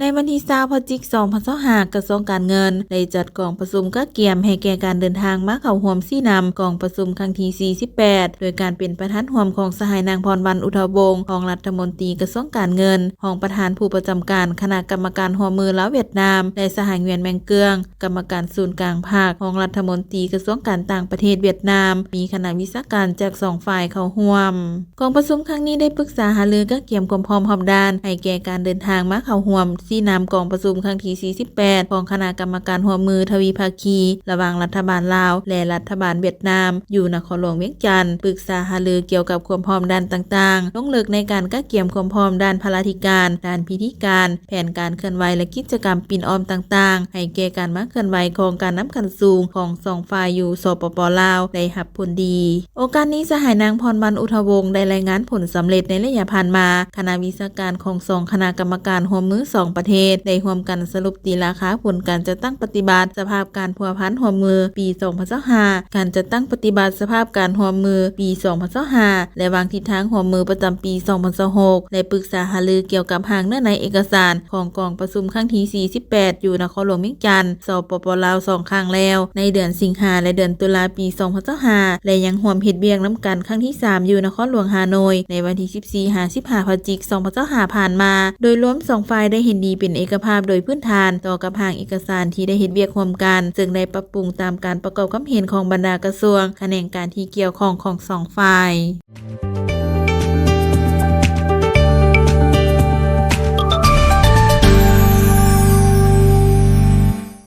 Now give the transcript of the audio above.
ໃນວັນທີຊາວ ພະຈິກ ສອງພັນຊາວຫ້າ ກະຊວງການເງິນ ໄດ້ຈັດກອງປະຊຸມກະກຽມໃຫ້ແກ່ການເດີນທາງມາເຂົ້າຮ່ວມຊີ້ນຳກອງປະຊຸມຄັ້ງທີ ສີ່ສິບແປດ ໂດຍການເປັນປະທານຮ່ວມຂອງສະຫາຍນາງ ພອນວັນ ອຸດທະວົງ ຮອງລັດຖະມົນຕີກະຊວງການເງິນ, ຮອງປະທານຜູ້ປະຈຳການຄະນະກຳມະການຮ່ວມມືລາວ-ຫວຽດນາມ ແລະ ສະຫາຍ ງວຽນ ແມງເກືອງ ກຳມະການສູນກາງພັກ, ຮອງລັດຖະມົນຕີກະຊວງການຕ່າງປະເທດຫວຽດນາມ, ມີຄະນະວິຊາການຈາກສອງຝ່າຍເຂົ້າຮ່ວມ. ກອງປະຊຸມຄັ້ງນີ້ໄດ້ປຶກສາຫາລືກະກຽມຄວາມພ້ອມຮອບດ້ານໃຫ້ແກ່ການເດີນທາງມາເຂົ້າຮ່ວມຊີ້ນຳກອງປະຊຸມຄັ້ງທີ ສີ່ສິບແປດ ຂອງຄະນະກຳມະການຮ່ວມມືທະວິພາຄີ ລະຫວ່າງລັດຖະບານລາວ ແລະ ລັດຖະບານຫວຽດນາມ ຢູ່ນະຄອນຫຼວງວຽງຈັນ, ປຶກສາຫາລືກ່ຽວກັບຄວາມພ້ອມດ້ານຕ່າງໆ, ລົງເລິກໃນການກະກຽມຄວາມພ້ອມດ້ານພະລາທິການ, ດ້ານພິທີການ, ແຜນການເຄື່ອນໄຫວ ແລະ ກິດຈະກຳປິ່ນອ້ອມຕ່າງໆ ໃຫ້ແກ່ການມາເຄື່ອນໄຫວຂອງການນຳຂັ້ນສູງຂອງສອງຝ່າຍຢູ່ ສປປ ລາວ ໄດ້ຮັບຜົນດີ. ໂອກາດນີ້ ສະຫາຍນາງ ພອນວັນ ອຸດທະວົງ ໄດ້ລາຍງານຜົນສຳເລັດໃນໄລຍະຜ່ານມາ, ຄະນະວິຊາການຂອງສອງຄະນະກຳມະການຮ່ວມມືສອງປະເທດ ໄດ້ຮ່ວມກັນສະຫຼຸບຕີລາຄາຜົນການຈັດຕັ້ງປະຕິບັດສະພາບການພົວພັນຮ່ວມມືປີ ສອງພັນຊາວຫ້າ, ການຈັດຕັ້ງປະຕິບັດສະພາບການຮ່ວມມືປີ ສອງພັນຊາວຫ້າ ແລະ ວາງທິດທາງຮ່ວມມືປະຈຳປີ ສອງພັນຊາວຫົກ ແລະ ປຶກສາຫາລືກ່ຽວກັບຮ່າງເນື້ອໃນເອກະສານຂອງກອງປະຊຸມຄັ້ງທີ ສີ່ສິບແປດ ຢູ່ນະຄອນຫຼວງວຽງຈັນ ສປປ ລາວ ສອງຄັ້ງແລ້ວ ໃນເດືອນສິງຫາ ແລະ ເດືອນຕຸລາ ປີ ສອງພັນຊາວຫ້າ ແລະ ຍັງຮ່ວມເຮັດວຽກນຳກັນຄັ້ງທີສາມ ຢູ່ນະຄອນຫຼວງຮ່າໂນ້ຍ ໃນວັນທີ ສິບສີ່ ຫາ ສິບຫ້າ ພະຈິກ ສອງພັນຊາວຫ້າ ຜ່ານມາ, ໂດຍລວມສອງຝ່າຍໄດ້ເຫັນດີເປັນເອກະພາບໂດຍພື້ນຖານຕໍ່ກັບຮ່າງເອກະສານທີ່ໄດ້ເຮັດວຽກຮ່ວມກັນ, ເຊິ່ງໄດ້ປັບປຸງຕາມການປະກອບຄວາມເຫັນຂອງບັນດາກະຊວງ, ຂະແໜງການທີ່ກ່ຽວຂ້ອງຂອງສອງຝ່າຍ.